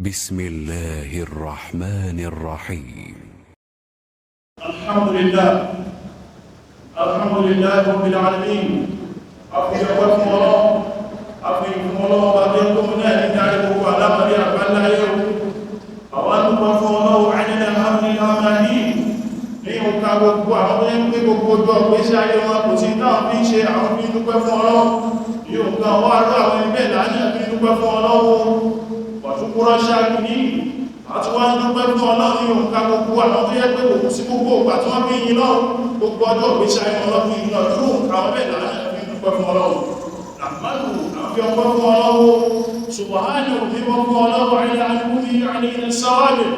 بسم الله الرحمن الرحيم. الحمد لله، الحمد لله رب العالمين. Àfihàn fún Ọlọ́run, àfihàn fún Ọlọ́run bá dé kó náà ní dárí gbogbo alámọ̀rí àgbáláyé o. Àwọn àdúgbò fún Ọlọ́run àìlẹ́lẹ́ àmàlí ní òkà gbogbo àwọn tó ń pé gbogbo ọjọ́ ìgbésí ayé wọn, kò sí táwọn fi ń ṣe, àwọn fi ń dúpẹ́ fún Ọlọ́run. Ní òkà wọ́n arú àwọn ẹgbẹ́ ìlànà fi ń dúpẹ́ fún Ọlọ́run wàtúkúrọ́ ṣáàkì ní àti wọ́n ń dúpẹ́ fún Ọlọ́run. Ní òkà gbogbo àwọn tó yẹ pé kò sí gbogbo ògbà tí wọ́n fi ń yin lọ́wọ́, gbogbo ọjọ́ ìgbésí ayé wọn lọ́ fi ń yin lọ irú àwọn bẹ́ẹ̀ làánà fi ń dúpẹ́ fún Ọlọ́run. Nàmánù àfi ọpẹ́ fún Ọlọ́run, subhanahu, mímọ́ fún Ọlọ́run, àìlà àdúgbò àìlà sáwàlẹ̀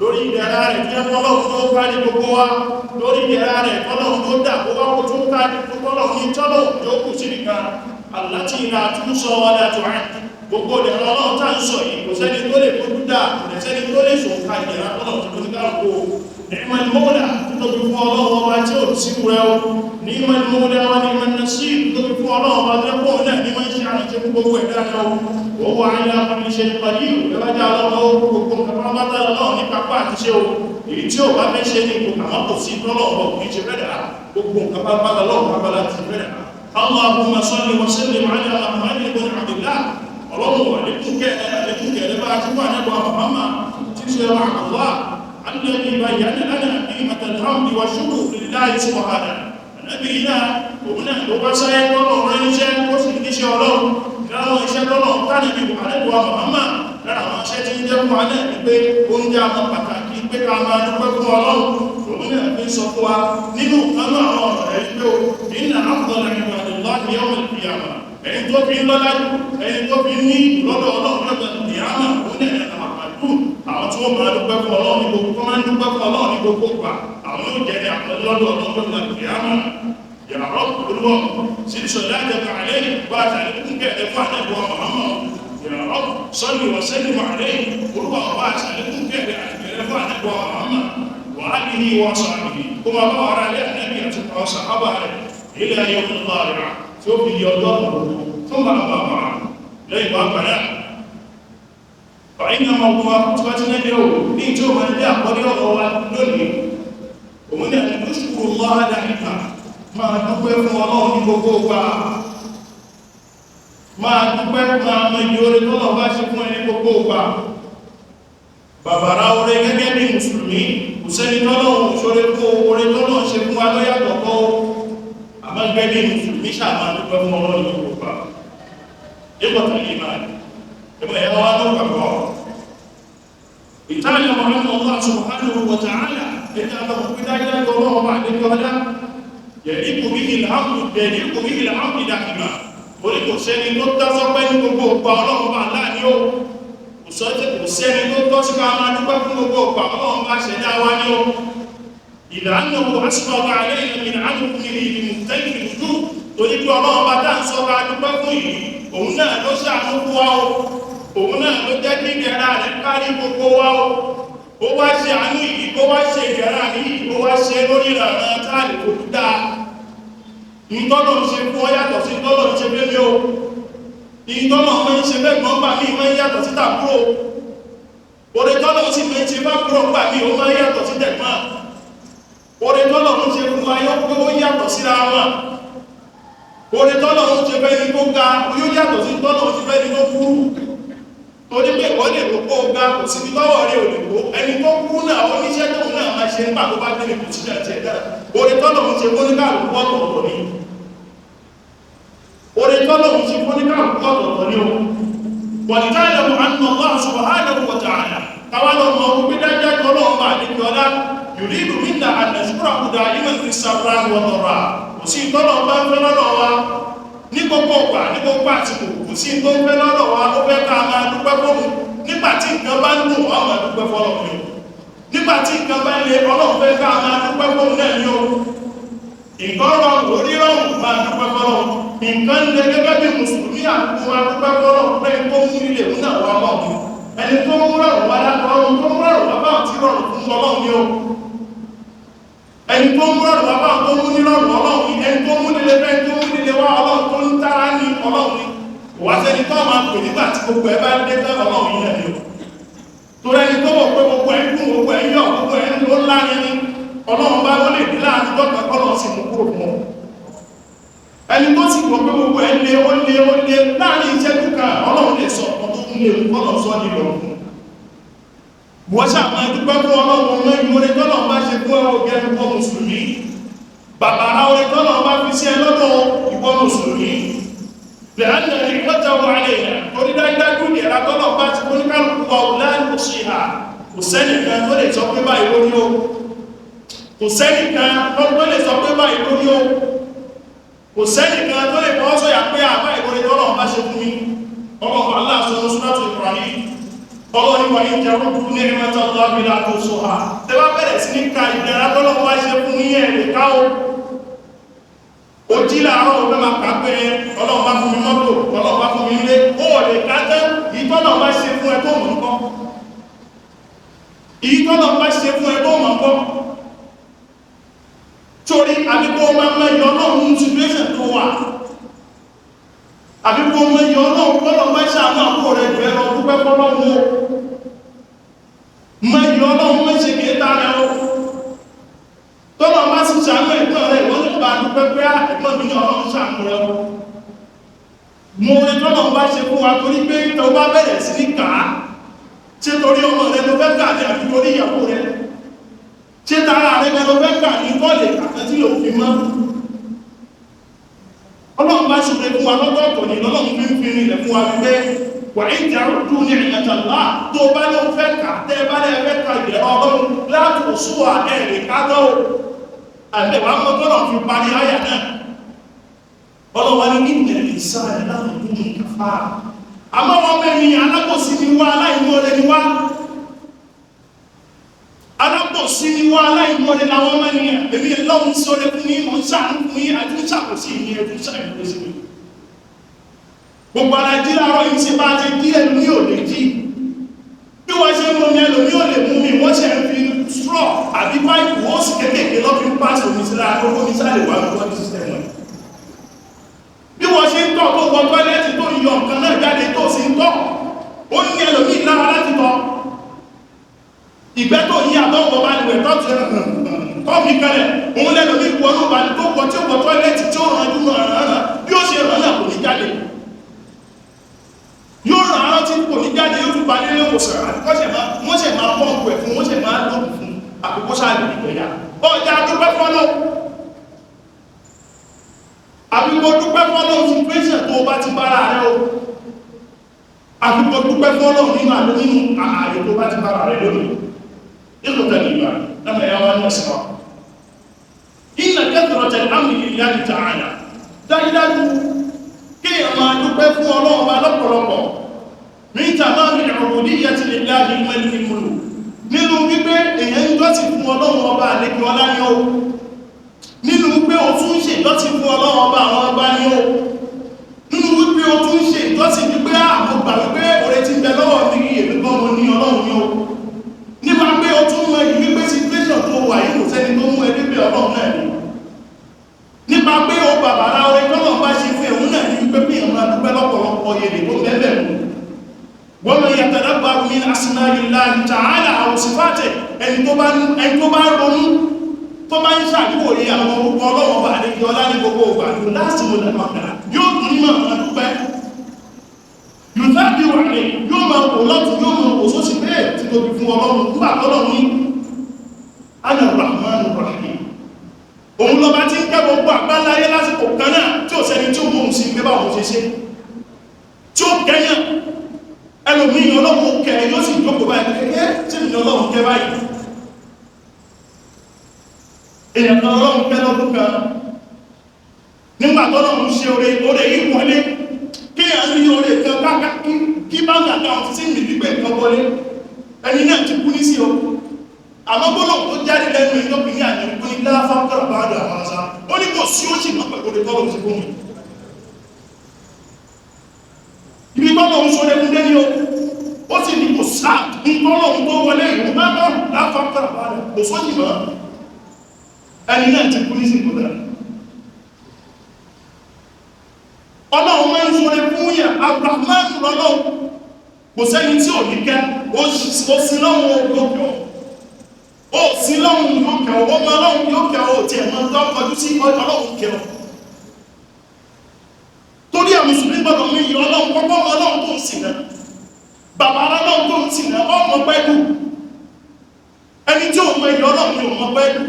lórí ìdẹ̀ra rẹ̀ tí ẹmọ́ Ọlọ́run tó kárí gbogbo wa, lórí ìdẹ̀ra rẹ̀ tọ́lọ́run tó dà kó wá kó tó kárí tọ́lọ́run ní tọ́lọ́run tó kù sí nìkan aláti ìlà àtúnṣọ wọlé àtúnrẹ́. Gbogbo ìdẹ̀ra Ọlọ́run tá ń sọ yìí, kò sẹ́ni tó lè fojú dà, kò sẹ́ni tó lè sòǹkà ìdẹ̀ra tọ́lọ́run tó ní kálukú. Ni'mal mawla, tóbi fún Ọlọ́run ọba tí ó sí rẹ̀ o. Ni'mal mawla wa ni'man nasir, tóbi fún Ọlọ́run ọba tó pọ̀ náà ní máa ń ṣe àrùn tí gbogbo ẹ̀dá rẹ̀ o. Ó wà ní akọni ṣe pàdé ìrẹ́wájá Ọlọ́run, gbogbo nǹkan pátápátá Ọlọ́run ní pápá àti ṣe o. Èyí tí ó bá fẹ́ ṣe ní ipò àwọn kò sí tọ́lọ́run ọba kò ní ṣe fẹ́ dà, gbogbo nǹkan pátápátá Ọlọ́run pápá láti fẹ́ dà. Allahumma salli wa sallim ala Muhammad ibn Abdillah. Ọlọ́run wà lẹ́kùnkẹ́ lẹ́kùnkẹ́ lẹ́bàá tí wà nẹ́bọ̀ Muhammad tí ṣe wà Allah الذي بين لنا قيمة الحمد والشكر لله سبحانه. Ànábì náà, òun náà ló wá sáyé tọ́lọ̀ rán iṣẹ́, ó sì níṣẹ́ Ọlọ́run. Láwọn iṣẹ́ tọ́lọ̀ tánàbí àlẹ́bùwà Muhammad, lára àwọn iṣẹ́ tí ń jẹ́ fún wa náà ni pé oúnjẹ àwọn pàtàkì pé ká máa dúpẹ́ fún Ọlọ́run. Òun náà fi sọ fún wa nínú kanú àwọn ọ̀rọ̀ rẹ̀ pé o inna afdala ibadillahi yawm al-qiyamah, ẹni tó fi ń lọ́lá jù, ẹni tó fi ní lọ́dọ̀ Ọlọ́run lọ́dọ̀ ìyáàmà, òun náà ní àmàdùn àwọn tí wọ́n máa dúpẹ́ fún Ọlọ́run ní gbogbo tó máa ń dúpẹ́ fún Ọlọ́run ní gbogbo ìgbà, àwọn yóò jẹ́ ní àwọn lọ́dọ̀ Ọlọ́run lọ́dọ̀ ìyáàmà. Ya Rabb, olúwọ̀ sí sọ̀lájẹ̀kà àlẹ́ bá àtàlékún kẹ́ẹ̀ẹ́ fún àdẹ́bọ̀ Muhammad. Ya Rabb, salli wa sallim alayhi, olúwọ̀ bá àtàlékún kẹ́ẹ̀ẹ́ àtìkẹ́rẹ́ fún àdẹ́bọ̀ Muhammad wa alihi wa sahbihi, kó máa bá wàrà alẹ́ ànábì àti àwọn sàhábà rẹ̀ ila yawm al-qiyamah tí ó fi di ọjọ́ tó máa bá wà lẹ́yìn wá gbàdá. فإن موضوع خطبتنا اليوم ní tí ó máa jẹ́ àkọ́rí ọ̀rọ̀ wa lónìí, òun ni àti nashkuru Allah da'ima, máa dúpẹ́ fún Ọlọ́run ní gbogbo ìgbà, máa dúpẹ́, máa mọ iye oore tọ́lọ̀ bá ṣe fún ẹni gbogbo ìgbà. Bàbàrà oore gẹ́gẹ́ bí mùsùlùmí, kò sẹ́ni tọ́lọ̀ ṣoore fún, oore tọ́lọ̀ ṣe fún wa lọ́yàtọ̀ kọ́. Àmọ́ gẹ́gẹ́ bí mùsùlùmí, ṣáà máa dúpẹ́ fún Ọlọ́run ní gbogbo ìgbà. Dípò tàbí ìmáà ẹgbẹ́ ẹ̀yà wa ló gbàgbọ́ ìtàlẹ̀ ọmọ Allah subhanahu wa ta'ala, ẹ̀dá àbàkù dájá ọlọ́run bá àdéjọ́ ọlá yẹ̀ríkù bí ìlàmù, yẹ̀ríkù bí ìlàmù ìdàkìmà, orí kò sẹ́ni tó tọ́ sọ́pẹ́ ní gbogbo ọgbà Ọlọ́run bá láàní ó. Kò sẹ́ni tó tọ́ sí ká máa dúpẹ́ fún gbogbo ọgbà, Ọlọ́run bá ṣẹ̀dá wa ní ó. Ìlànà asọ́gbà alẹ́ ìlànà ìlú, torí pé Ọlọ́run bá dá ń sọ ká dúpẹ́ fún yìí, òun náà ló ṣàánú fún wa o, òun náà ló jẹ́ kí ìdẹ̀ra rẹ̀ kárí gbogbo wa o. Ó wá ṣe àánú yìí, ó wá ṣe ìdẹ̀ra yìí, ó wá ṣe lórí ìrànà táàlì kò dáa. Ìtọ́lọ̀ ń ṣe fún ọ yàtọ̀ sí ìtọ́lọ̀ ń ṣe fẹ́mi o. Ìtọ́lọ̀ ń ṣe fẹ́gbọ́n gbà mí máa ń yàtọ̀ sí tàbúrò. Oore tọ́lọ̀ sì máa ń ṣe bá kúrò gbà mí, ó máa ń yàtọ̀ sí tẹ̀gbọ́n. Oore tọ́lọ̀ ń ṣe fún wa yóò pé ó yàtọ̀ síra wọn. Oore tọ́lọ̀ ń ṣe fẹ́ni tó ga yóò yàtọ̀ sí tọ́lọ̀ ń ṣe fẹ́ni tó kúrú, torí pé ìwọ́n lè rò pé ó ga, kò síbi tọ́wọ́ rẹ̀ ò lè kó. Ẹni tó kú náà, oníṣẹ́ tóun náà máa ṣe nígbà tó bá dé ní kùsíjà tiẹ̀ náà. Oore tọ́lọ̀ ń ṣe fóníkàlùkù ọ̀tọ̀ọ̀tọ̀ ni. Oore tọ́lọ̀ ń ṣe fóníkàlùkù ọ̀tọ̀ọ̀tọ̀ ni o. Wàlítàlẹ̀mù anna Allah subhanahu wa ta'ala, káwá lọ mọ wípé dájá tọ́lọ́ bá àdéjọ́ ọlá yuridu minna an nashkurahu da'iman fi sarra'i wa dharra. Kò sí tọ́lọ̀ bá ń fẹ́ lọ́dọ̀ wa ní gbogbo ọgbà, ní gbogbo àsìkò, kò sí tó ń fẹ́ lọ́dọ̀ wa, ó fẹ́ ká máa dúpẹ́ fóun. Nígbà tí nǹkan bá ń dùn, wọ́n máa dúpẹ́ fọ́lọ́run ni o. Nígbà tí nǹkan bá ń le, Ọlọ́run fẹ́ ká máa dúpẹ́ fóun náà ni o. Nǹkan rọrùn, orí rọrùn, máa dúpẹ́ fọ́lọ́run. Nǹkan le, gẹ́gẹ́ bí mùsùlùmí, àkókò máa dúpẹ́ fọ́lọ́run pé tó mú ilé òun náà wá lọ́run, ẹni tó mú rọrùn wá rọrùn, tó mú rọrùn wá báwọn tí rọrùn fún Ọlọ́run ni o. Ẹni tó mú rọrùn wá báwọn tó mú ní rọrùn, Ọlọ́run ni. Ẹni tó mú nílé fẹ́, tó mú nílé wá, Ọlọ́run. Tó ń tára ní, Ọlọ́run ni. Wà sẹ́ni tó máa pè nígbà tí gbogbo ẹ bá dé tán, Ọlọ́run yìí náà ni o. ẹ̀ yọ̀, gbogbo ẹ̀ ń lọ láàrin ní Ọlọ́run bá ló lè dé láàrin dọ́kàn kọ́lọ̀ sí mú kúrò fún ọ. Ẹni tó sì gbọ́ pé gbogbo ẹ̀ lé ó lé ó lé láàrin ìṣẹ́jú kan, Ọlọ́run lè sọ ọ̀pọ̀ tó ń lé kọ́lọ̀ sọ́ ní lọ fún. Wọ́n ṣàmà dúpẹ́ fún Ọlọ́run ọmọ ìmúre tọ́lọ̀ bá ṣe fún ẹwọ́ gẹ́gẹ́ ìwọ mùsùlùmí. Bàbàrà orí tọ́lọ̀ bá fi sí ẹ lọ́dọ̀ ìwọ mùsùlùmí. Lẹ́yìn ìpẹ́tẹ̀ wà lè yà torí dájúdájú ìdẹ̀ra tọ́lọ̀ bá ti fún kálukú wa ò láàrín sí ìhà. Kò sẹ́nìkan tó lè sọ pé báyìí lórí o. Kò sẹ́nìkan tó lè sọ pé báyìí lórí o. Kò sẹ́nìkan tó lè fọwọ́ sọ̀yà pé àbá ìwọlé tọ́lọ̀ bá ṣe fún mi. Ọlọ́run aláàṣọ Súrátù Ibrahim. Ọlọ́run wà ní ìjẹrùkú ní ẹ̀mẹ́ta lọ́bí látò sọ ha. Tẹ bá bẹ̀rẹ̀ sí ní ka ìdẹ̀ra tọ́lọ̀ bá ṣe fún yín ẹ̀ lè ká o. Ó jí láàárọ̀ ó fẹ́ máa kà pé Ọlọ́run bá fún mi mọ́tò, Ọlọ́run bá fún mi ilé, ó lè ká tán, ìtọ́lọ̀ bá ṣe fún ẹ tó mọ̀ nǹkan. Ìtọ́lọ̀ bá ṣe fún ẹ tó mọ̀ nǹkan. Torí àbíkó máa mẹ́yọ Ọlọ́run situation tó wà. Àbíkó mẹ́yọ Ọlọ́run kọ́lọ̀ bá ṣàánú àbúrò rẹ̀ jù ẹ lọ dúpẹ́ fọ́lọ́run o. Mẹ́yọ Ọlọ́run mẹ́ṣe kìí ta rẹ̀ o. Tọ́lọ̀ bá sì ṣàánú ẹ̀gbọ́n rẹ̀ ìwọ́n ní bá dúpẹ́ pé ẹ̀gbọ́n mi ní Ọlọ́run ṣàánú rẹ̀ o. Mo rí tọ́lọ̀ bá ṣe fún wa torí pé tó bá bẹ̀rẹ̀ sí ní kà á. Ṣé torí ọmọ rẹ ló fẹ́ kà ní àbí torí ìyàwó rẹ? Ṣé tara rẹ ló fẹ́ kà ní kọ́ọ̀lì kàkẹ́ tí lòun fi mọ́? Ọlọ́run bá ṣe fún wa lọ́tọ̀ọ̀tọ̀ ní lọ́lọ́run fi ń fi rinlẹ̀ fún wa wípé wà ní ìjàrúdú ní ìrìnàjàlá tó bá ló fẹ́ kà tẹ́ bá lẹ́ fẹ́ ka ìdẹ̀rọ Ọlọ́run láti òṣùwà ẹ̀rẹ̀ kátó àlẹ́wà mọ́tọ́lọ̀ fi parí àyà náà. Ọlọ́wà ní ìrìnlẹ̀ ìsáàlẹ̀ láti dúró ní kàfà. Àmọ́ wọn mẹ́rin alábòsí ni wá, aláìmọ́lẹ̀ ni wá. Alábòsí ni wá, aláìmọ́lẹ̀ làwọn mẹ́rin èmi lọ́hun sọ́rẹ́ fún yín, mò ń ṣàánú fún yín, àti ń ṣàkóso ìyẹn ẹ̀dùn ṣàìmọ́lẹ̀ sí mi. Gbogbo ara jí láàárọ̀ yìí ṣe bá ti dí ẹlòmí ò lè jí. Bí wọ́n ṣe ń mú mi ẹlòmí ò lè mú mi, wọ́n ṣe ń fi straw àbí páìpù ó sì kéékèèké lọ́ fi ń pàṣẹ omi sí lára lóko ní sáré wà lọ́wọ́ ní sísẹ̀ wọn. Bí wọ́n ṣe ń tọ̀ tó wọ tọ́ílẹ̀tì tó yọ nǹkan náà jáde tó sì ń tọ̀, ó ní ẹlòmí lára láti tọ̀. Ìgbẹ́ tó yí àtọ́wọ̀ bá lè tọ́ ti tọ́ mi kalẹ̀, òun lẹ́lòmí wọnú bá tó wọ tí ó wọ tọ́ílẹ̀tì tí ó ràn jú ràn ràn bí ó ṣe ràn náà kò ní jáde. Yóò ràn án tí kò ní jáde yóò tún bá nílé ìwòsàn àtikọ́ṣẹ̀ máa wọ́n ṣẹ̀ máa pọ́ǹpù ẹ̀ fún wọ́n ṣẹ̀ máa lóògùn fún àkókò sáàlì ìgbẹ̀yà. Ọjà dúpẹ́ fọ́lọ́. Àbíkó dúpẹ́ fọ́lọ́ situation tó bá ti bára rẹ o. Àbíkó dúpẹ́ fọ́lọ́ nínú àlọ́ nínú ààyè tó bá ti bára rẹ lónìí. Ìlú tẹ̀lé ìgbà lọ́mọ ẹ̀yà wa ní ọ̀sán wa. Inna kathrata al-amri lillahi ta'ala. Dájúdájú kéèyàn máa dúpẹ́ fún Ọlọ́run bá lọ́pọ̀lọpọ̀. Ní tamami al-ubudiyyati lillahi al-maliki al-muluk. Nínú wípé èèyàn ń jọ́sìn fún Ọlọ́run ọba àlejò ọlá ni ó. Nínú wípé o tún ń ṣe ìjọ́sìn fún Ọlọ́run ọba àwọn ọba ni ó. Nínú wípé o tún ń ṣe ìjọ́sìn wípé àmọ́ gbà wípé oore ti ń bẹ lọ́wọ́ mi èmi gan mo ní Ọlọ́run ni ó. Nípa pé o tún mọ ìwí pé situation tó wà yìí kò sẹ́ni tó mú ẹ débẹ̀ Ọlọ́run náà ni. Nípa pé o bàbàrà oore tọ́lọ̀ bá ṣe fún ẹ̀hún náà ní wípé bí ẹ̀hún adúpẹ́ lọ́pọ̀lọpọ̀ yèrè tó bẹ́ẹ̀ mú. Wa man yatadabbaru min asma'illahi ta'ala aw sifatihi, ẹni tó bá ronú tó bá ń ṣàkíwòye àwọn orúkọ Ọlọ́run bá àlejò ọlá ní gbogbo ìgbà yóò lásìmò lẹ́mọ̀ọ́kà yóò tún ní màmá dúpẹ́. Yóò wà ní yóò máa wò lọ́tún yóò máa wò sósì bẹ́ẹ̀ tí tóbi fún Ọlọ́run nígbà tọ́lọ́run ní ana Rahman Rahim. Òun lọba tí ń kẹ́ gbogbo àgbáláyé lásìkò kan náà tí ò sẹ́ni tí ó mú òun sí pé báwọn ṣe ṣe tí ó kẹ́yàn ẹlòmíì Ọlọ́run kẹ yóò sì jókòó báyìí ẹ tí mi Ọlọ́run kẹ báyìí. Èèyàn kan Ọlọ́run kẹ lọ́dún kan nígbà tọ́lọ́run ṣe oore oore yìí wọlé kí èèyàn ní oore kan kí báńkì àkáǹtì sí mi gbígbé nǹkan wọlé ẹni náà ti kú ní sí o. Àmọ́ gbólóhùn tó jáde lẹ́nu ẹjọ́ kìíní àná ó ní láfá kọ́ra bá dà àwọn ọ̀sán ó ní kò sí ó sì mọ́ pẹ̀lú oore tọ́lọ́run sí fún mi. Ibi tọ́lọ́run sọ lẹ́kún dé ní o, ó sì ní kò sá ntọ́lọ́run tó wọlé ìlú bá bá láfá kọ́ra bá dà kò sójì mọ́. Ẹni náà ti kú ní sí kódà. Ọlọ́run máa ń sọ fún yàn Abraham lọ́lọ́run kò sẹ́ni tí ò ní kẹ́ ó sí lọ́wọ́ lókè ọ̀. Ó sí lọ́hùn yóò kẹ́ ọ, ọmọ ọlọ́hun yóò kẹ́ ọ, tí ẹ̀mọ́ tó kọjú sí ọlọ́hun kẹ́ ọ. Torí ẹ̀ mùsùlùmí gbọ́dọ̀ mú iyì ọlọ́hun, kọ́kọ́ ọmọ ọlọ́hun tó ń sìn náà, bàbá ọlọ́hun tó ń sìn náà, ọmọ pẹ́lú. Ẹni tí ò mọ iyì ọlọ́hun ni ò mọ pẹ́lú.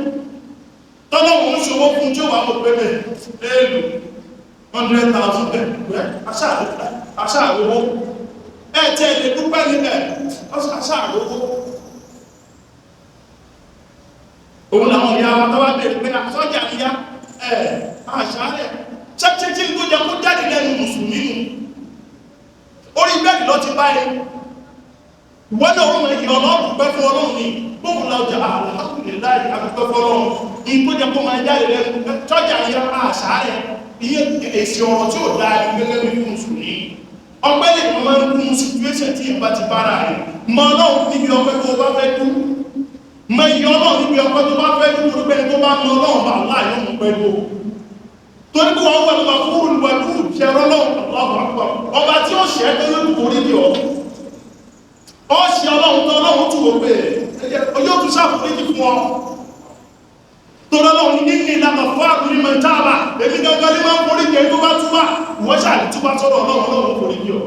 Tọ́lọ́hun ń ṣòwò fún tí ó wà ó pé bẹ́ẹ̀ léèlú 100,000 bẹ́ẹ̀ aṣáàrówó. Ẹ tẹ́ lè dúpẹ́ níbẹ̀ aṣáàrówó. Òun làwọn ìyá wa tọ́wà bèèrè pé sọ́jà ìyá ẹ̀ àṣàrẹ̀ ṣẹ́ṣẹ́ṣẹ́ tó jẹ kó jáde lẹ́nu mùsùlùmí nù. Orí bẹ́ẹ̀dì lọ ti báyìí. Wọ́n náà wọ́n yìí ọlọ́run pẹ́ fún ọlọ́run ni bóun la ọjà alhamdulillahi adúpẹ́ fún ọlọ́run. Ní tó jẹ kó máa jáde lẹ́nu sọ́jà ìyá àṣàrẹ̀ ìyẹn èsì ọ̀rọ̀ tí ò dáa ní gẹ́gẹ́ bí mùsùlùmí. Ọpẹ́ lè máa ń kún situation tí ìyẹn bá ti bára rẹ̀. Mọ ọlọ́run níbi ọpẹ́ tó bá fẹ́ dú. Mọ iye ọlọ́run níbi ọpẹ́ tó bá fẹ́ dú, torí pé ẹni tó bá mọ ọlọ́run bá láàyè òun pẹ̀lú o. Torí pé wọ́n wà lọ́wọ́ fún olùwàdú ìṣẹ̀rọ ọlọ́run ọba tí ó ṣẹ́ tó yóò torí ní ọ. Ó ṣe ọlọ́run tó ọlọ́run tún wò pé yóò tún ṣàforíjì fún ọ. Torí ọlọ́run ní ní ìlànà fún àkùnrin mọ̀ táàbà, èmi gangan ní máa ń forí jẹ tó bá túbà, ìwọ ṣáà ní túbà sọ́dọ̀ ọlọ́run ọlọ́run forí jẹ ọ.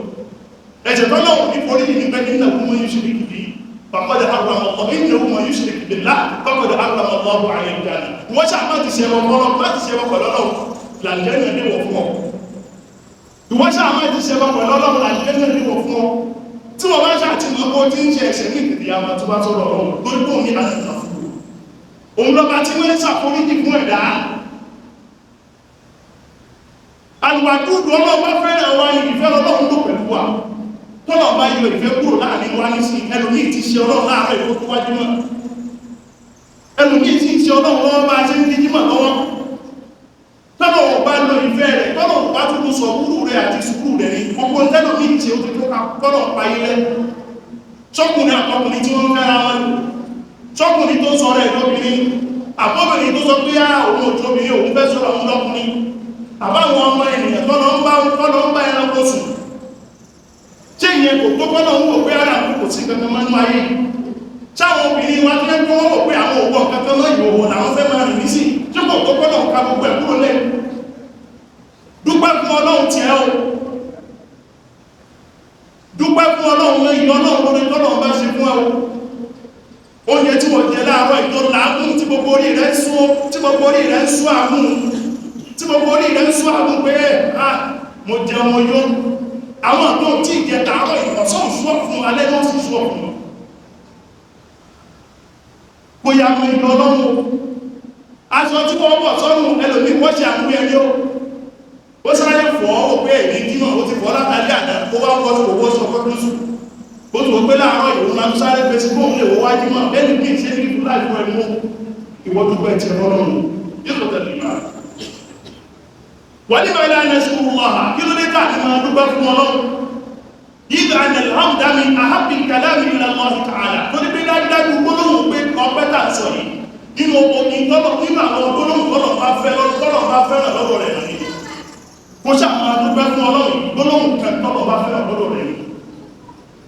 Ẹ̀ṣẹ̀ tọ́lọ́run ní forí jì ní pé nínú ẹ̀kú mọ́ yóò ṣe kìkì. فقد حرم الله إنه من يشرك بالله فقد حرم الله عليه الجنة. Wọ́n ṣáà má ti ṣe ẹbọ fọlọ́, má ti ṣe ẹbọ pẹ̀lú Ọlọ́run, làlùjẹ́nà lè wọ̀ fún ọ. Ìwọ́n ṣáà má ti ṣe ẹbọ pẹ̀lú Ọlọ́run, làlùjẹ́nà lè wọ̀ fún ọ. Tí wọ́n bá ṣáà ti mọ̀ pé ó ti ń ṣe ẹ̀ṣẹ̀ ní ìdìdì àmà tó bá sọ̀rọ̀ Ọlọ́run, lórí pé òun ní àlùjá fún un. Òun lọ́ba tí wọ́n ń ṣàforíjì fún ẹ̀dá. Àlùwàdúdú Ọlọ́run bá fẹ́ràn wa ni ìfẹ́ Ọlọ́run ló pẹ̀lú wa. Tọ́lọ̀ bá yọ ìfẹ́ kúrò láàrin wa ní sí ẹlòmíì ti ṣe Ọlọ́run láàárọ̀ ìfẹ́ tó wájú mọ́. Ẹlòmíì ti ṣe Ọlọ́run lọ́wọ́ bá ṣe ń di jímọ̀ lọ́wọ́. Tọ́lọ̀ ò bá lọ ìfẹ́ rẹ̀, tọ́lọ̀ ò bá tún sọ wúrú rẹ̀ àti sùúrù rẹ̀ ní gbogbo tẹ́lòmíì tí ó ti tó ká tọ́lọ̀ pa ilẹ̀. Ṣọ́kùnrin àtọkùnrin tí wọ́n ń fẹ́ra wọn lò. Ṣọ́kùnrin tó sọ rẹ̀ lóbìnrin, àbọ́bìnrin tó sọ pé á òun òjòbìnrin òun fẹ́ sọ̀rọ̀ òun lọ́kùnrin. Àbáwọn ọmọ ènìyàn tọ́lọ̀ ń bá ẹranko sùn. Ṣé ìyẹn kò tó kọ́nà ń wò pé ara kò sí kankan máa ń wáyé? Ṣáwọn obìnrin wa tí wọ́n wò pé àwọn òwò kankan mọ́ ìhòòhò làwọn fẹ́ máa rìn nísì, ṣé kò tó kọ́nà ń ka gbogbo ẹ̀ kúrò lẹ̀? Dúpẹ́ fún Ọlọ́run tiẹ̀ o. Dúpẹ́ fún Ọlọ́run lẹ́yìn Ọlọ́run lórí tọ́lọ́run bá ṣe fún ẹ o. Oúnjẹ tí wọ́n jẹ láàárọ̀ ìtọ́ làágùn tí gbogbo orí rẹ̀ ń sún, tí gbogbo orí rẹ̀ ń sún àgùn, tí gbogbo orí rẹ̀ ń sún àgùn pé ah mo jẹun mo yó. Àwọn tó tí ìjẹ tààrọ̀ ìwọ̀sán ṣúọ̀ fún alẹ́ náà sì ṣúọ̀ fún wọn. Bóyá mú ìlú ọlọ́run o. Aṣọ tí wọ́n wọ̀ sọ́rùn ẹlòmí wọ́n ṣe àmú ẹni o. Ó sáré fọ́ ó pé èmi jímọ̀ ó ti fọ́ látàrí àná ó wá wọ́ owó sọ fọ́ lóṣù. Ó tún wọ́n pé láàárọ̀ ìwọ̀n máa tún sáré pé sí bóun lè wọ́ wá jímọ̀ lẹ́nu bí ìṣe ní ìlú láì fún ẹnu ìwọ dúpẹ́ ti ọlọ́run. Yóò tẹ̀lé máa. Wọ́n ní báyìí láàrín ẹ̀ṣùkú wọ́n kí ló dé tàbí máa dúpẹ́ fún Ọlọ́run? Ìgbà àni alhamdami ahabbi kalami ila Allah ta'ala. Tó ní pé dájúdájú gbólóhùn pé ọpẹ́ tà ń sọ yìí nínú omi tọ́lọ̀ nínú àwọn gbólóhùn tọ́lọ̀ bá fẹ́ tọ́lọ̀ bá fẹ́ràn lọ́dọ̀ rẹ̀ ní. Kó ṣáà máa dúpẹ́ fún Ọlọ́run gbólóhùn kan tọ́lọ̀ bá fẹ́ràn lọ́dọ̀ rẹ̀ ní.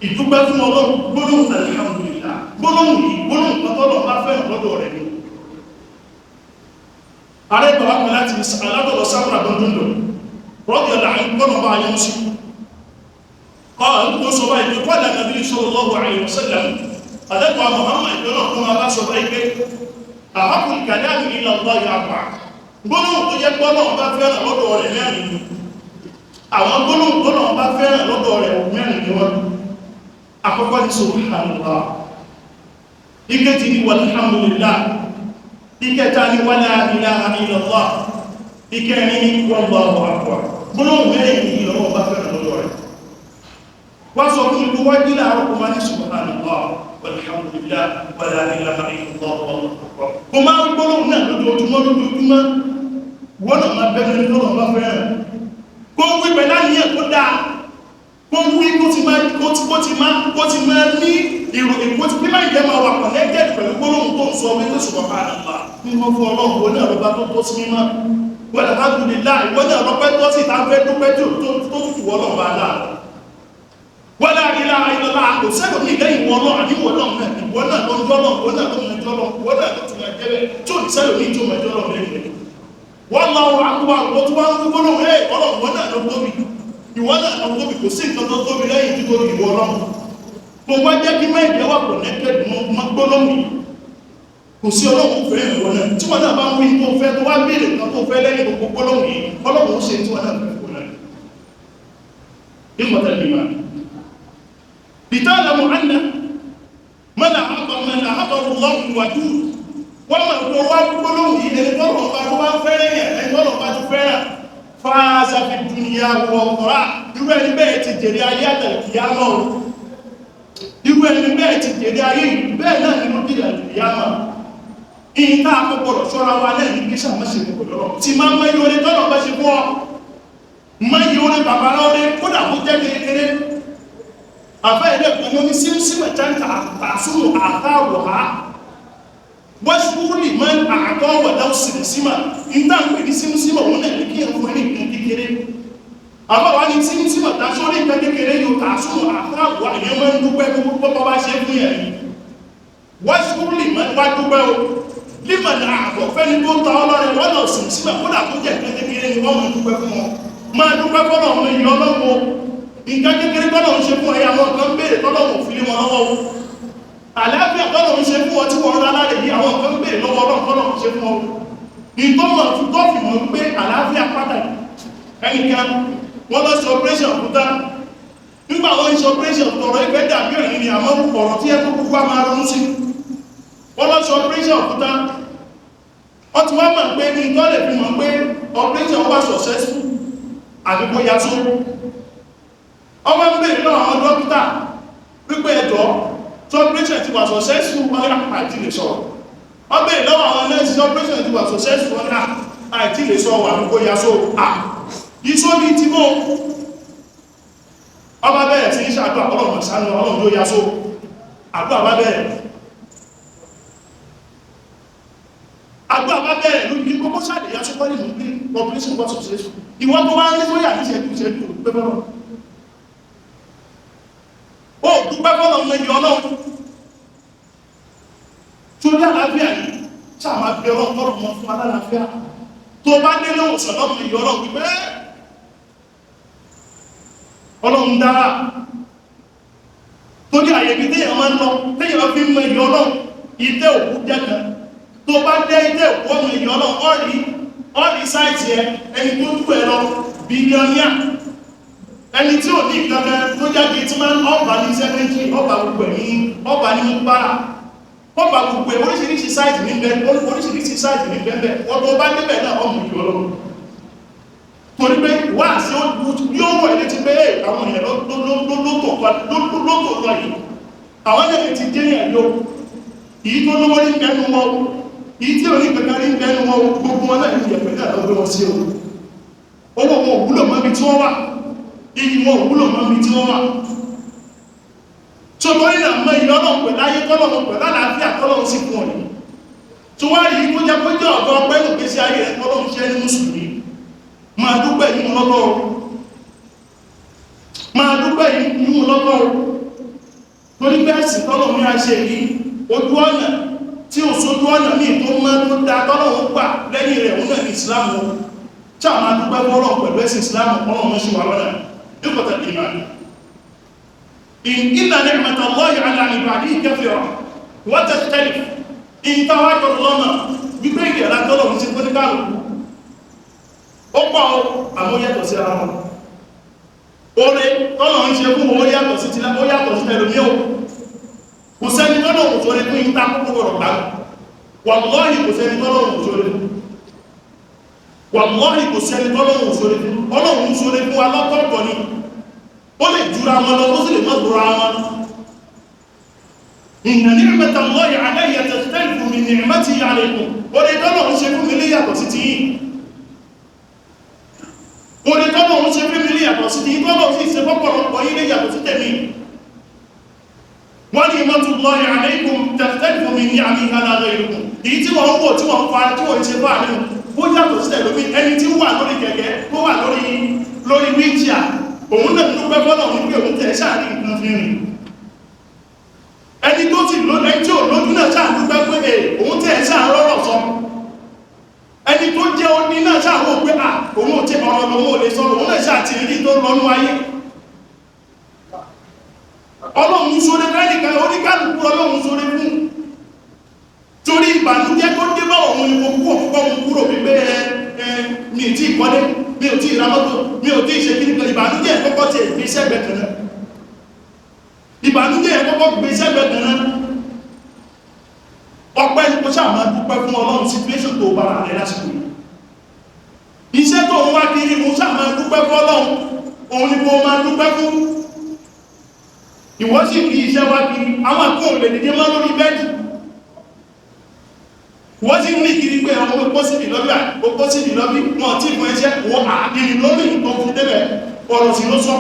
Ìdúpẹ́ fún Ọlọ́run gbólóhùn alhamdulillah gbólóhùn yìí gbólóhùn kan tọ́lọ̀ bá fẹ́ràn lọ́dọ̀ rẹ̀ ní. Ààrẹ gbà wá pẹ̀ láti alátọ̀lọ̀ sáfúrà dundundun rọ́bì ọ̀là àìkọ́nà bá ayé sí. Kọ́ tó sọ báyìí pé kọ́lá nàbí sallallahu alaihi wasallam àdẹ́kọ̀ọ́ Muhammad ìjọ́nà kún máa bá sọ báyìí pé ahabbul kalami ila Allahi arba'a. Gbólóhùn tó jẹ́ gbọ́nà bá fẹ́ràn lọ́dọ̀ rẹ̀ mẹ́rin ni. Àwọn gbólóhùn gbọ́nà bá fẹ́ràn lọ́dọ̀ rẹ̀ mẹ́rin ni wọ́n. Àkọ́kọ́ ni subhanallah. Ìkejì ni walhamdulillah. Ìkẹta ni wala ilaha illallah. Ìkẹrin ni wallahu akbar. Gbólóhùn mẹ́rin ni ìlọ́wọ́ bá fẹ́ràn lọ́dọ̀ rẹ̀. Wá sọ fún ìlú wájú láàárọ̀ kó máa ní subhanallah walhamdulillah wala ilaha illallah wallahu akbar. Kó máa ń gbólóhùn náà lójoojúmọ́ lójoojúmọ́. Wọ́n náà máa bẹ́ẹ̀ ní tọ́lọ̀ bá fẹ́ràn. Kó wí pẹ̀lú àníyàn tó dáa. Kó wí kó ti máa kó ti kó ti máa kó ti máa ní ìròyìn kó ti pín ìjẹ́ máa wà connected pẹ̀lú gbólóhùn tó ń sọ wípé subhanallah. Mímọ́ fún Ọlọ́run wo náà lọ́ba tó tó sí mímọ́. Walhamdulillah ìwọ náà lọ́pẹ́ tó sì ta fẹ́ dúpẹ́ tó tutù Ọlọ́run bá dáa. Wala ilaha illallah, kò sẹ́lò ní ìlẹ́yìn wọn lọ, àníwọ̀ náà náà, ìwọ náà ló ń jọ́lọ̀, ìwọ náà ló ń jọ́lọ̀, ìwọ náà ló tún máa jẹ́ bẹ́ẹ̀, tí ò ní sẹ́lò ní ìjọ máa jọ́lọ̀ lẹ́yìn rẹ̀. Wallahu akbar, wọ́n tún wá ń gbogbo lóhùn, ẹ̀ ọlọ́run, ìwọ náà ló tóbi, ìwọ náà ló tóbi, kò sí nǹkan tó tóbi lẹ́yìn títóbi ìwọ náà. Tó wá jẹ́ kí mẹ́rin wà connected mọ́ gbólóhùn yìí, kò sí ọlọ́run fẹ́ ìwọ náà. Tí wọ́n náà bá ń wí tó fẹ́, tó wá béèrè nǹkan tó fẹ́ lẹ́yìn gbogbo gbólóhùn yìí, ọlọ́run ó ṣe tí wọ́n náà fẹ́ ìwọ náà. Ìmọ̀tẹ́ ìmọ̀ لتعلم أن من أحبه الله الودود wọ́n mọ̀ pé wá gbólóhùn yìí, ẹni tọ́rọ̀ ọba tó bá ń fẹ́rẹ̀ yẹn, ẹni tọ́rọ̀ ọba tó fẹ́ràn, fááza fi dùnìyà wọ ọ̀rá, irú ẹni bẹ́ẹ̀ ti jèrè ayé àtàlùkìyámọ̀ o. Irú ẹni bẹ́ẹ̀ ti jèrè ayé yìí, bẹ́ẹ̀ náà nínú jèrè àtàlùkìyámọ̀. Ìyìn tá a kó gbọdọ̀ ṣọ́ra wa náà ní kí sàmọ́ ṣe gbogbo lọ́rọ̀ tí máa ń mẹ́yìn oore tọ́rọ̀ bá ṣe fún ọ, mẹ́yìn oore bàbá lọ́rẹ́, kódà kó jẹ́ kékeré. Àfẹ́ ilé ìpínlẹ̀ ní símsímẹ̀ tẹ́ntà àtàsùnmù àtàwọ̀há wọ́ṣúrì mọ́ àtọ́wọ̀dá símsímà. Ìta ń pè ní símsímà, òun náà ní kí ẹ̀fún ní nǹkan kékeré. Àbáwá ní símsímà tàṣórí nǹkan kékeré yóò tàṣùnmù àtàwọ̀há, ìyẹn máa ń dúpẹ́ gbogbo bọ́ bá ṣe fún yẹn. Wọ́ṣúrì mọ́ wá dúpẹ́ o límọ̀ ní àtọ̀ fẹ́ni tó ń ta ọlọ́rẹ̀ wọ́n lọ símsímà, kódà tó jẹ́ nǹkan kékeré ni wọ́n máa ń dúpẹ́ fún wọn. Máa dúpẹ́ fọ́lọ́ ọmọ ìyọ́ ọlọ́wọ́. Nǹkan kékeré tọ́lọ̀ ń ṣe fún ẹ̀yà, àwọn kan béèrè tọ́lọ̀ ò fi lé wọn lọ́wọ́ o. Àlàáfíà tọ́lọ̀ ń ṣe fún ọ tí wọ́n rán lálẹ́ yìí, àwọn kan béèrè lọ́wọ́ Ọlọ́run tọ́lọ̀ ń ṣe fún ọ. Ìtọ́mọ̀ tó fi mọ̀ pé àlàáfíà pàtàkì, ẹnìkan wọ́n lọ ṣe operation fún tá. Nígbà wọ́n ń ṣe operation, tọ̀rọ̀ ìfẹ́ dàbí ẹ̀rín ni, àmọ́ ọ̀rọ̀ tí ẹ tó kúkú wá máa ronú sí. Wọ́n lọ ṣe operation fún tá, wọ́n ti wá mọ̀ pé ní tọ́lẹ̀ fi mọ̀ pé operation wà successful àbíkó yasó. Ọmọ ń bèèrè náà àwọn dókítà wípé ẹjọ́ tí operation ti wà successful, wọ́n ní àti lè sọ̀rọ̀. Wọ́n bèèrè lọ́wọ́ àwọn nurse tí operation ti wà successful, wọ́n ní àti lè sọ wà ní kó yasó. À iṣó ní tí mọ́ ọba bẹ̀rẹ̀ sí ní ṣàdúrà, ọlọ́run ṣàánú, ọlọ́run ló yasó. Àdúrà bá bẹ̀rẹ̀, àdúrà bá bẹ̀rẹ̀ lórí kókó ṣàdé yasó kọ́ nínú pé operation was successful. Ìwọ́n tó wá ń lé sóyà ní ìṣẹ́jú ìṣẹ́jú pé fọ́lọ́ ó dúpẹ́ fọ́lọ́ mẹ́yìn ọlọ́run tó ní àlàáfíà yìí, sáà bẹ ọlọ́run tọ́rọ mọ́ fún alálàáfíà. Tó bá délé òsàn lọ́mọ ìyọ́ ọlọ́run wípé ọlọ́run dára. Tó ní àyè bí téèyàn máa ń lọ téèyàn fi ń mọ ìyọ́ ọlọ́run, ìtẹ́ òkú jẹ́ kan. Tó bá dé ìtẹ́ òkú, ọmọ ìyọ́ ọlọ́run, ọ̀rí ọ̀rí sáìtì ẹ, ẹni tó tú ẹ lọ bílíọ̀nìà, ẹni tí ò ní kankan tó jáde tí máa ń ọba ní sẹ́mẹ́ntì, ọba gbogbo ẹ̀ ní ọba ní mupara, ọba gbogbo ẹ̀, oríṣiríṣi sáìtì ní bẹ́ẹ̀, oríṣiríṣi sáìtì ní bẹ́ẹ̀. Wọ́n tó bá débẹ̀ náà, ọmọ ìlú ọlọ́run, torí pé wá sí yóò wọ̀ ilé ti pé àwọn èèyàn lótò lọ yìí, àwọn ẹ̀lẹ́ ti dé yẹn ló. Èyí tó lówó ní bẹ́ẹ̀ nu wọn, èyí tí ò ní kankan ní bẹ́ẹ̀ nu wọn, gbogbo wọn náà ní ìyẹ̀pẹ̀ náà lọ́gbẹ́ wọn sí o. Owó wọn ò wúlò mọ́ ibi tí wọ́n wà, iyì wọn ò wúlò mọ́ ibi tí wọ́n wà. Tó torí náà, mọ ìyọ́ ọlọ́run pẹ̀lú ayé tọ́lọ́run pẹ̀lú àlàáfíà tọ́lọ́run sì fún ọ yìí, tó wá rí kó jẹ́ kó jẹ́ ọ̀gá ọpẹ́ ló gbèsè ayé rẹ̀ tọ́lọ́run ṣe ní mùsùlùmí. Máa dúpẹ́ yìí lọ́tọ̀ o, máa dúpẹ́ yìí lọ́tọ̀ o, torí bẹ́ẹ̀ sì tọ́lọ́run ní a ṣe yìí, ojú ọ̀nà tí ò sójú ọ̀nà míì tó mọ́ tó da tọ́lọ́run gbà lẹ́yìn rẹ̀, òun náà ní ìsìlámù o. Tí a máa dúpẹ́ fọ́lọ́ pẹ̀lú ẹ̀sìn ìsìlámù, ọlọ́run mọ́ sí wa lọ́nà nípòtà ìmọ̀. إن نعمة الله على عباده كثيرة وتختلف. إن تواجد lọ́nà wípé ìdẹ̀ra tọ́lọ̀ ń ṣe fún ní kálukú ó pọ̀ ó, àmọ́ yàtọ̀ sí ara wọn. Oore tọ́lọ̀ ń ṣe fún ó yàtọ̀ sí tilá, ó yàtọ̀ sí tẹlòmí o. Kò sẹ́ni tọ́lọ̀ kò sóre fún ìta kókó gbọ́dọ̀ gbà. Wàlọ́hì, kò sẹ́ni tọ́lọ̀ kò sóre fún. Wàlọ́hì, kò sẹ́ni tọ́lọ̀ kò sóre fún. Ọlọ́run sóre fún wa lọ́tọ̀ọ̀tọ̀ ni. Ó lè jura wọn lọ, ó sì lè má jura wọn. إن نعمة الله علي تختلف من نعمته عليكم. Oore tọ́lọ̀ ń ṣe fún mi lè yàtọ̀ sí ti yín. Oore tọ́lọ̀ ń ṣe fún mi lè yàtọ̀ sí ti yín, tọ́lọ̀ sì ṣe fọ́pọ̀lọpọ̀ yín lè yàtọ̀ sí tèmi. ونعمة الله عليكم تختلف من نعمه على غيركم. Èyí tí wọ́n ń wò, tí wọ́n ń fa, tí wọ́n ń ṣe fún àárín, ó yàtọ̀ sí tẹ̀lómi. Ẹni tí ó wà lórí kẹ̀kẹ́, tó wà lórí wheelchair. Òun náà dúpẹ́ fọ́lọ́run pé òun tẹ̀ sáàrí nǹkan fi rìn. Ẹni tó ti lójú, ẹni tí ò lójú náà sáà dúpẹ́ pé òun tẹ̀ sáà rọ́rọ̀ sọ. Ẹni tó jẹ́ oní náà sáà wò pé à òun ò tẹ ọ̀rọ̀ lòun ò lè sọ, òun náà sáà ti rí tó lọ́nú ayé. Ọlọ́run sóre fẹ́nìkan, oníkálukú Ọlọ́run sóre fún. Torí ìbànújẹ́ tó dé bá òun ni mo kú òkúkọ́ mu kúrò wípé ẹ mi ò tí ì kọ́lé, mi ò tí ì ra mọ́tò, mi ò tí ì ṣe kí nìkan. Ìbànújẹ́ kọ́kọ́ ti gbé sẹ́gbẹ̀ẹ́ kan náà. Ìbànújẹ́ kọ́kọ́ gbé sẹ́gbẹ̀ẹ́ kan náà. Ọpẹ́ ni kò sáà máa dúpẹ́ fún Ọlọ́run situation tó bára rẹ lásìkò yìí. Iṣẹ́ tó ń wá kiri, mo sáà máa dúpẹ́ fún Ọlọ́run, òun ni mo máa dúpẹ́ fún. Ìwọ sì fi iṣẹ́ wá kiri, àwọn àkóhùn lè dìde mọ́ lórí bẹ́ẹ̀dì. Wọ́n ti ní kiri pé àwọn opó síbi lọ́bí, opó síbi lọ́bí, wọn tí fún ẹṣẹ́ wọ́n àkiri lórí nǹkan fún débẹ̀, ọ̀rọ̀ sí ló sọ.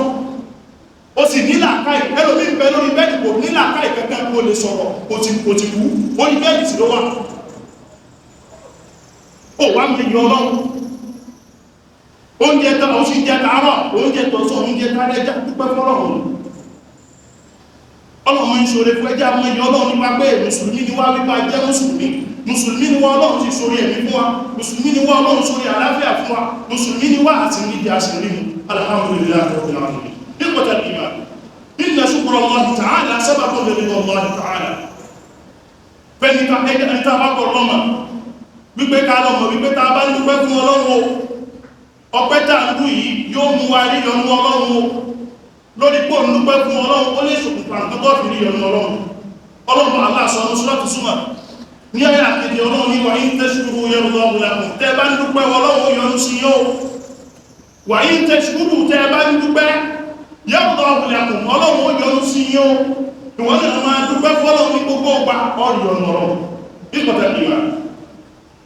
Ó sì ní làákàyè, ẹlòmí ń bẹ lórí bẹ́ẹ̀dì kò ní làákàyè kankan kó lè sọ̀rọ̀, kò ti kú, ó ní bẹ́ẹ̀dì sí ló wà. Ó wá ń yọ Ọlọ́run. Oúnjẹ tó ó sì jẹ tàárọ̀, oúnjẹ tó sọ, oúnjẹ tàárẹ̀ já dúpẹ́ fọ́lọ́run. Ọlọ́run ń ṣoore fún ẹjẹ́ àwọn èèyàn Ọlọ́run nípa pé mùsùlùmí ni wá, wípa jẹ́ mùsùlùmí. Mùsùlùmí ni wá, Ọlọ́run ti ṣoore ẹ̀mí fún wa. Mùsùlùmí ni wá, Ọlọ́run ṣoore àlàáfíà fún wa. Mùsùlùmí ni wá àti nídìí àṣírí mu. Alhamdulillahi rabbil alamin. Ikhwata al-iman, inna shukra Allahi ta'ala sababun li ridha Allahi ta'ala. Fẹ́ni ká ẹni tá a bá kọ̀ lọ́mọ wípé ká lọ́mọ wípé tá a bá ń dúpẹ́ fún Ọlọ́run o, ọpẹ́ tá à ń dún yìí yóò mú wa rí yọ́nú Ọlọ́run o. Lórí pò ń dúpẹ́ fún Ọlọ́run, ó lè ṣokùnfà nǹkan tó fi rí yọ́nú Ọlọ́run. Ọlọ́run aláṣọ ọdún Suratu Zumar ní ayé àkejì, Ọlọ́run ní wa in tashkuru yardahu lakum. Tẹ́ bá ń dúpẹ́, Ọlọ́run ó yọ́nú sí yóò. Wa in tashkuru, tẹ́ bá ń dúpẹ́, yardahu lakum, Ọlọ́run ó yọ́nú sí yóò. Ìwọ́n náà máa dúpẹ́ fọ́lọ́run ní gbogbo ọgbà ọ̀rọ̀ yọ́nú Ọlọ́run. Ikhwata al-iman,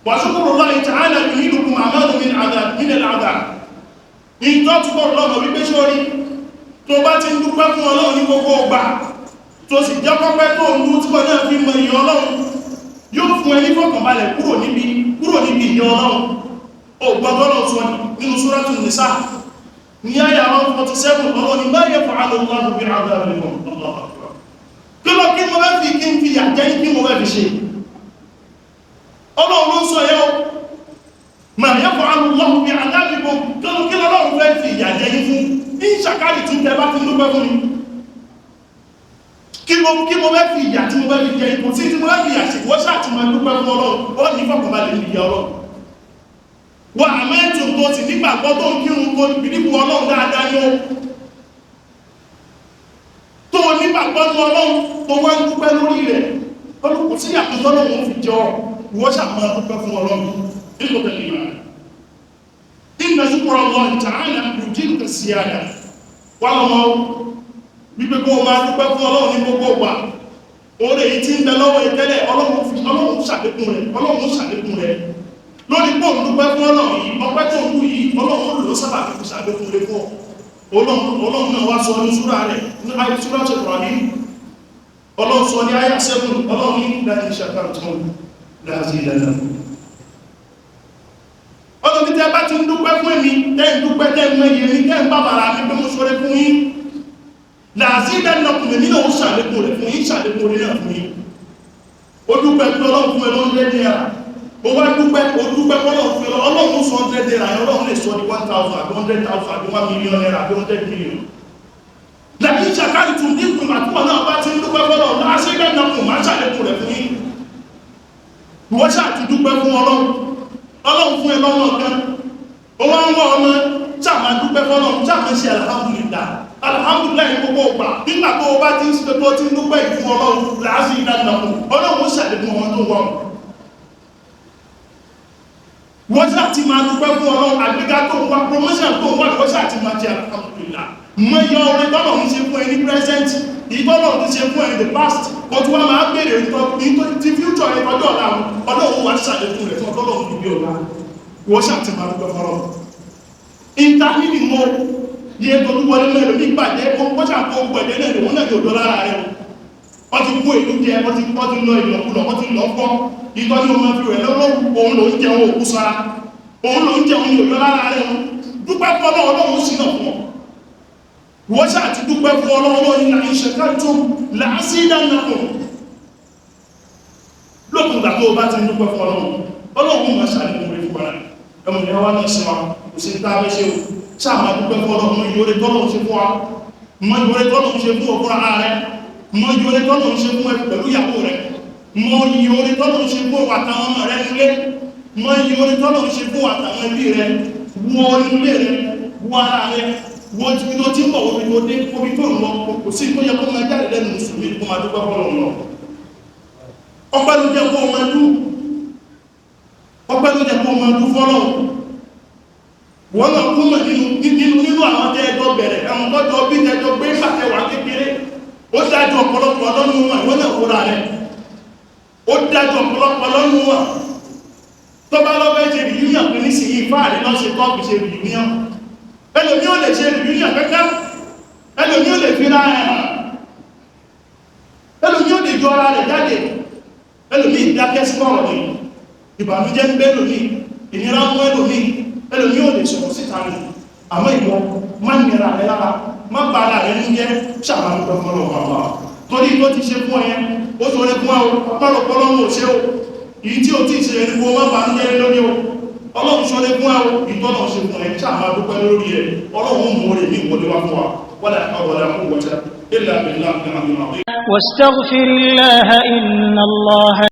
wa shukrullahi ta'ala yuhilukum amanu min adhab min al-adhab. Ìtọ́ túbọ̀ lọ́nà wípé sórí tó bá ti ń dúpẹ́ fún Ọlọ́run ní gbogbo ọgbà, tó sì jẹ́ pọ́pẹ́ tó ń dú tí wọ́n náà fi mọ ìyà Ọlọ́run, yóò fún ẹ ní fọkànbalẹ̀ kúrò níbi ìyà Ọlọ́run. Ó gbọ́dọ̀ sọ nínú Suratul Nisa ní àyà 147, Ọlọ́run ní ma yaf'alu Allahu bi'adhabikum. Allahu akbar. Kí ló kí mo fẹ́ fi kí n fi yà jẹ́, kí mo fẹ́ fi ṣe? Ọlọ́run ló ń sọ yẹ́ o. Ma yaf'alu Allahu bi'adhabikum, kí lọ́lọ́run fẹ́ fi ìyà jẹ yín fún? Ní ṣàkárì tún tẹ bá ti ń dúpẹ́ fún mi, kí mo fẹ́ fi ìyà tí mo fẹ́ fi jẹ ipò tí mo fẹ́ fi ìyà sí? Wọ́n ṣáà ti máa dúpẹ́ fún Ọlọ́run, ó ní fọkànbalẹ̀ ní ìyà Ọlọ́run. Wọ́n àmẹ́tò tó sì nígbàgbọ́ tó ń kírun tó bìlífù Ọlọ́run dáadáa ní ó tó nígbàgbọ́ ní Ọlọ́run tó wá ń dúpẹ́ lórí rẹ̀, olùkù sí àkóso Ọlọ́run fi jọ. Wọ́n ṣáà máa dúpẹ́ fún Ọlọ́run nígbà tẹ̀lé ìmọ̀. Inna shukra Allahi ta'ala yujibuka siyada. Wà lọ́mọ wípé kó o máa dúpẹ́ fún Ọlọ́run ní gbogbo ọgbà, oore èyí tí ń bẹ lọ́wọ́ ìtẹ́lẹ̀, Ọlọ́run ṣàlékún rẹ̀, Ọlọ́run ṣàlékún rẹ̀. Lórí pé òun dúpẹ́ fún Ọlọ́run yìí, ọpẹ́ tó ń kú yìí, Ọlọ́run lò sábà fi ṣàlékún rẹ̀ fún ọ. Ọlọ́run náà wá sọ ní súrà rẹ̀ ní ayé súrà tó kọ̀rọ̀ ní Ọlọ́run sọ ní ayé 7, Ọlọ́run ní la in shakartum la azidannakum. Ọlọ́run ní tẹ́ bá ti ń dúpẹ́ fún èmi, tẹ́ ń dúpẹ́, tẹ́ ń mọ iye mi, tẹ́ ń bàbàrà mi pé mo ṣoore fún yín, la azidannakum, èmi náà ó ṣàlékún rẹ̀ fún yín, ṣàlékún rẹ̀ náà fún yín. Ó dúpẹ́ pé Ọlọ́run fún ẹ lọ́ndrẹ́d naira, ó wá dúpẹ́, ó dúpẹ́ Ọlọ́run fún ẹ, Ọlọ́run sọ 100 naira yẹn, Ọlọ́run lè sọ di 1,000 àbí 100,000 àbí 1 million naira àbí 100 million. La in shakartum dínkù àtúwọ̀ náà bá ti ń dúpẹ́ fọ́lọ́run, la azidannakum, máa ṣàlékún rẹ̀ fún yín. Ìwọ ṣáà ti dúpẹ́ fún Ọlọ́run, Ọlọ́run fún ẹ lọ́wọ́ kan, ó wá ń wọ́ ọmọ, ṣáà máa dúpẹ́ fọ́lọ́run, ṣáà máa ṣe alhamdulillah, alhamdulillah gbogbo ọgbà. Nígbà tó o bá ti ń ṣe tó ti ń dúpẹ́ ìfún Ọlọ́run, la azidannakum, Ọlọ́run ó ṣàlékún ọmọ tó wọ́n. Wọ́n ṣáà ti máa dúpẹ́ fún Ọlọ́run, àgbéga tó ń wá, promotion tó ń wá, wọ́n ṣáà ti máa ṣe alhamdulillah. Mọ iye oore tọ́lọ̀ ń ṣe fún ẹ ní present, ìtọ́lọ̀ ti ṣe fún ẹ in the past, kò tún wá máa béèrè ti future ẹ, ọjọ́ ọ̀la. Ọlọ́run wá ṣàlékún rẹ̀ fún ọlọ́run níbi ọ̀la. Wọ́n ṣáà ti máa dúpẹ́ fọ́lọ́run. Ìta nínú mo yẹ tolúwọlé mẹ́rin ní ìpàdé, ó ṣàkó gbẹ̀dẹ̀ náà lòun náà yóò dọ́ lára rẹ̀. Wọ́n ti kó ìlú jẹ, wọ́n ti lọ ìlọ̀kulọ̀, wọ́n ti lọ fọ́ ìtọ́jú ọmọ fi rẹ̀ lọ́wọ́. Òun ló ń jẹun òkú sára, òun ló ń jẹun ní òyọ́ lára rẹ̀. Wọn dúpẹ́ fọ́lọ́, Ọlọ́run sí náà fún ọ. Wọ́n ṣáà ti dúpẹ́ fún Ọlọ́run ní لئن شكرتم لأزيدنكم. Lókùn ìgbà tó bá ti ń dúpẹ́ fún Ọlọ́run, Ọlọ́run máa ṣàlékún orí fún wa. Ẹmù ìyá wa náà sí wa, kò sí tá a fẹ́ ṣe o, ṣáà máa dúpẹ́ fún Ọlọ́run. Mọ ìyóre tọ́lọ́run ṣe fún wa, mọ ìyóre tọ́lọ́run ṣe fún òfúra ara rẹ, mọ ìyóre tọ́lọ́run ṣe fún ẹ pẹ̀lú ìyàwó rẹ, mọ ìyóre tọ́lọ́run ṣe fún àtàwọn ọmọ rẹ nílé, mọ ìyóre tọ́lọ́run ṣe fún àtàwọn ẹbí rẹ. Wọ ilé rẹ, wọ ara rẹ, wọ ibi tó ti ń bọ̀, omi tó dé, omi tó ń lọ. Kò sí tó yẹ kó máa jáde lẹ́nu mùsùlùmí kó máa dúpẹ́ fọ́lọ́run lọ. Ọpẹ́ ló jẹ́ kó máa dú, ọpẹ́ ló jẹ́ kó máa dú fọ́lọ́run. Wọ́n náà kú mọ̀ nínú àwọn tẹ́ẹjọ́ bẹ̀rẹ̀, àwọn tọ́jọ́ bí tẹ́jọ́ gbé pàtẹ́wà kékeré. Ó dájú ọ̀pọ̀lọpọ̀ lọ́nù wọn. Ìwọ́n náà kóra rẹ̀, ó dájú ọ̀pọ̀lọpọ̀ lọ́nù wọn. Tó bá lọ́fẹ́ ṣe reunion pé nísìnyí fáàrí lọ́ ṣe tọ́pù ṣe reunion, ẹlòmí ò lè ṣe reunion kankan, ẹlòmí ò lè fi ra ẹ̀ hàn, ẹlòmí ò lè jọ ara rẹ̀ jáde, ẹlòmí ìdákẹ́ sí ọ̀rọ̀ ni. Ìbànújẹ́ ń bẹ́ ẹlòmí, ìnira mú ẹlòmí, ẹlòmí ò lè sọ̀rọ̀ síta ni. Àmọ́ ìwọ má nira rẹ lára, má ba ara rẹ ń jẹ́, ṣàmàlùpẹ̀ fọlọ́ bàbá torí tó ti ṣe fún ẹ. Ó ṣoore fún ẹ o, pọ́lọpọ́lọ́ ń ṣe o. Èyí tí o ti ṣe ẹni kó má ba ń jẹ́ lórí o. Ọlọ́run ṣoore fún ẹ o, ìtọ́nà ṣe fún ẹ, ṣàmàlùpẹ̀ lórí ẹ. Ọlọ́run mú oore ní ìwọlé wá fún wa. ولا حول ولا قوة إلا بالله العلي العظيم. واستغفر الله إن الله